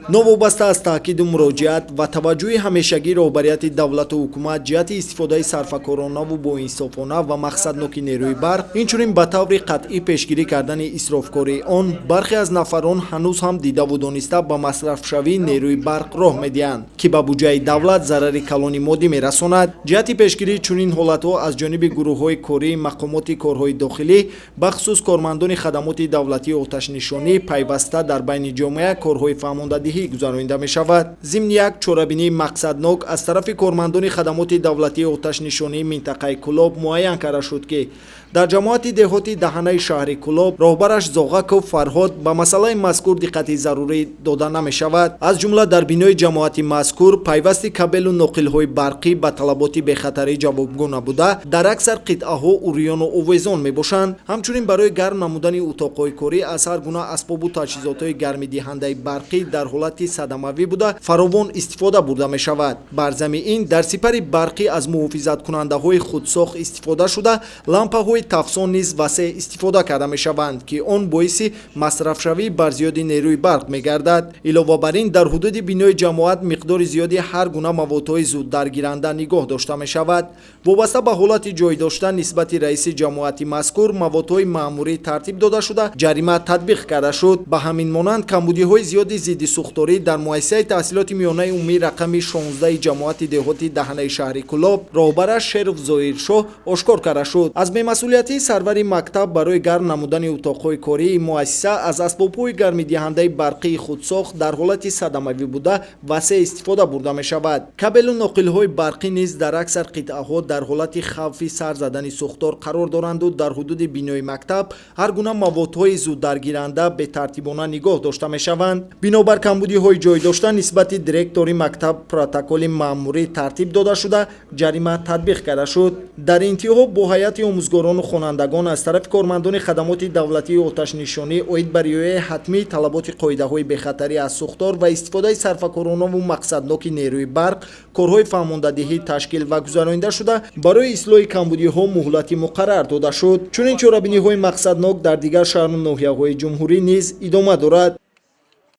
Новобаста аз таъкиду муроҷиат ва таваҷҷӯҳи ҳамешагии роҳбарияти давлату ҳукумат ҷиҳати истифодаи сарфакоронаву боинсофона ва мақсадноки нерӯи барқ, инчунин ба таври қатъӣ пешгирӣ кардани исрофкории он, бархе аз нафарон ҳанӯз ҳам дидаву дониста ба масрафшавии нерӯи барқ роҳ медиҳанд, ки ба буҷаи давлат зарари калони моддӣ мерасонад. Ҷиҳати пешгирии чунин ҳолатҳо аз ҷониби гурӯҳҳои кории мақомоти корҳои дохилӣ, бахусус кормандони хадамоти давлатии оташнишонӣ, пайваста дар байни ҷомеа корҳои фаҳмондадиҳӣ гузаронида мешавад. Зимни як чорабинии мақсаднок аз тарафи кормандони хадамоти давлатии оташнишонии минтақаи Кӯлоб муайян карда шуд, ки дар ҷамоати деҳоти Даҳанаи шаҳри Кӯлоб роҳбараш Зоғаков Фарҳод ба масъалаи мазкур диққати зарурӣ дода намешавад. Аз ҷумла, дар бинои ҷамоати мазкур пайвасти кабелу ноқилҳои барқӣ ба талаботи бехатарӣ ҷавобгӯ набуда, дар аксар қитъаҳо урёну овезон мебошанд. Ҳамчунин, барои гарм намудани утоқҳои корӣ аз ҳар гуна асбобу таҷҳизотҳои гармидиҳандаи барқӣ дар ҳолати садамавӣ буда фаровон истифода бурда мешавад. Бар зами ин, дар сипари барқӣ аз муҳофизаткунандаҳои худсохт истифода шуда, лампаҳои тафсон низ васеъ истифода карда мешаванд, ки он боиси масрафшавии барзиёди нерӯи барқ мегардад. Илова бар ин, дар ҳудуди бинои ҷамоат миқдори зиёди ҳар гуна маводҳои зуддаргиранда нигоҳ дошта мешавад. Вобаста ба ҳолати ҷой дошта, нисбати раиси ҷамоати мазкур маводҳои маъмурӣ тартиб дода шуда, ҷарима татбиқ карда шуд. Ба ҳамин монанд, камбудиҳои зиёди зидди сӯхторӣ дар муассисаи таҳсилоти миёнаи умумӣ рақами 16 ҷамоати деҳоти Даҳанаи шаҳри Кӯлоб, роҳбараш Шеров Зоҳиршоҳ, ошкор карда шуд. Аз бемасъулиятии сарвари мактаб барои гарм намудани утоқҳои кории муассиса аз асбобҳои гармидиҳандаи барқии худсохт дар ҳолати садамавӣ буда васеъ истифода бурда мешавад. Кабелу ноқилҳои барқӣ низ дар аксар қитъаҳо дар ҳолати хавфи сар задани сӯхтор қарор доранду дар ҳудуди бинои мактаб ҳар гуна маводҳои зуддаргиранда бетартибона нигоҳ дошта мешаванд. Бинобар камбудиҳои ҷой дошта, нисбати директори мактаб протоколи маъмурӣ тартиб дода шуда, ҷарима татбиқ карда шуд. Дар интиҳо бо ҳайати омӯзгорону хонандагон аз тарафи кормандони хадамоти давлатии оташнишонӣ оид ба риояи ҳатмии талаботи қоидаҳои бехатарӣ аз сӯхтор ва истифодаи сарфакоронаву мақсадноки нерӯи барқ корҳои фаҳмондадиҳӣ ташкил ва гузаронида шуда, барои ислоҳи камбудиҳо муҳлати муқаррар дода шуд. Чунин чорабиниҳои мақсаднок дар дигар шаҳру ноҳияҳои ҷумҳурӣ низ идома дорад.